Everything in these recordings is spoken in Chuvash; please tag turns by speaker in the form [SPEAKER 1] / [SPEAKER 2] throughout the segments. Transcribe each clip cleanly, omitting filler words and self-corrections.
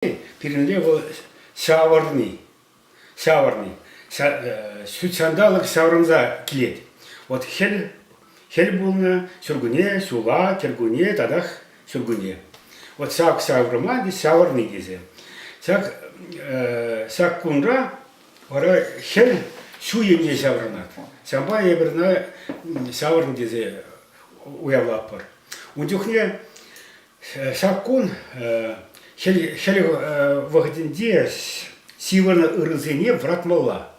[SPEAKER 1] Пирӗнле вӑл ҫавӑрни, ҫавӑрни. Ҫут ҫанталӑк ҫаврӑнса килет. Вот хӗл, хӗл пулнӑ, ҫуркунне, ҫула, кӗркунне татах ҫуркунне. Вот ҫак ҫаврӑма ҫавӑрни тесе. Ҫак, ҫак кунра вара хӗл ҫу енне ҫаврӑнать. Ҫавӑнпа эпир ӑна ҫавӑрнӑ тесе уявлатпӑр. Ун чухне Ҫак кун хӗл, хӗл вӑхӑтӗнче ҫывӑрнӑ ырӑсене вӑратмалла.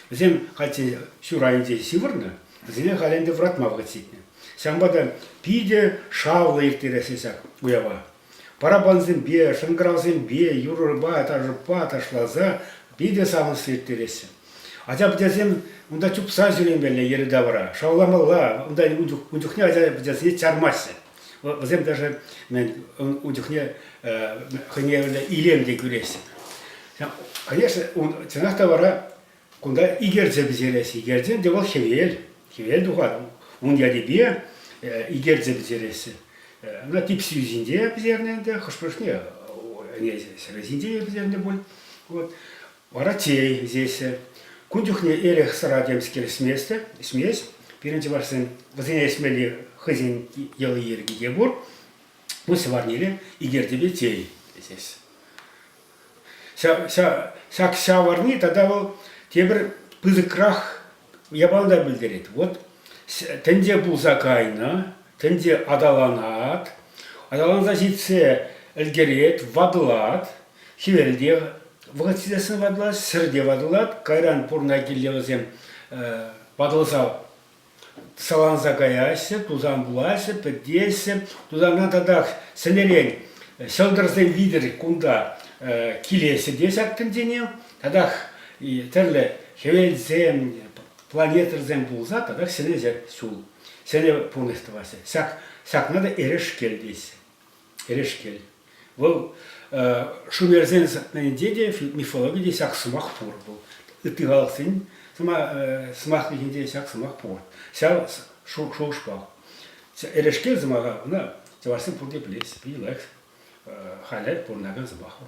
[SPEAKER 1] Вӗсем халь ҫур айӗнче ҫывӑрнӑ, вӗсене халь ӗнтӗ вӑратма вӑхӑт ҫитнӗ. Ҫавӑнпа та питӗ шавлӑ ирттереҫҫӗ ҫак уява. Параппансемпе, шӑнкӑравсемпе, юрӑпа, ташӑпа ташласа питӗ савӑнӑҫлӑ ирттереҫҫӗ. Ача-пӑчасем унта чупса ҫӳремелле йӗри-тавра, шавламалла. Унта ун чухне ача-пӑчасене чармаҫҫӗ. Вӗсем даже ун чухне хӑйне илем те кӳреҫҫӗ. Конечно, чӑнах та вара кунта икерчӗ пӗҫереҫҫӗ. Икерчӗ те вӑл хӗвел, хӗвел тухать. Ун ячӗпе икерчӗ пӗҫереҫҫӗ. Ӑна типсӳ ҫинче пӗҫернӗ ӗнтӗ, хӑш-пӗрне ӗне ҫӗрӗ ҫинче пӗҫернӗ пуль. Вот. Вара чей ӗҫеҫҫӗ. Кун чухне эрех-сӑра темскер ӗҫмест, ӗҫмест. Пирӗн чӑвашсен вӗсене ӗҫмелли хӑйсен йӑли-йӗрки те пур. Ну, ҫӑварнире икертепе чей ӗҫеҫҫӗ. Ҫак ҫавӑрни тата вӑл тепӗр пысӑкрах япала та пӗлтерет. Вот тӗнче пулса кайнӑ, тӗнче аталанать, аталанса ҫитсе ӗлкӗрет, ватӑлать, хӗвел те вӑхӑт ҫитессӗн ватӑлать, ҫӗр те ватӑлать, кайран пурӑна киле вӗсем ватӑлса саланса каяҫҫӗ, тусан пулаҫҫӗ, пӗтеҫҫӗ. Тусанран татах ҫӗнӗрен ҫӑлтӑрсем витӗр кунта килеҫҫӗ те ҫак тӗнчене. Татах тӗрлӗ хӗвелсем, планетӑсем пулса татах ҫӗнӗ ҫул, ҫӗнӗ пурнӑҫ тӑваҫҫӗ. Ҫак, ҫакна та эрешкел теҫҫӗ. Эрешкел. Вӑл шумерсен сӑмахӗнче те, мифологире те ҫак сӑмах пур вӑл. Ытти халӑхсен сӑмахлӑхӗнче ҫак сӑмах пур. Ҫав шухӑшпах. Эрешкел сӑмаха ӑна чӑвашсем пурте пӗлеҫҫӗ, питӗ лайӑх халӗ пурӑнакан сӑмах вӑл.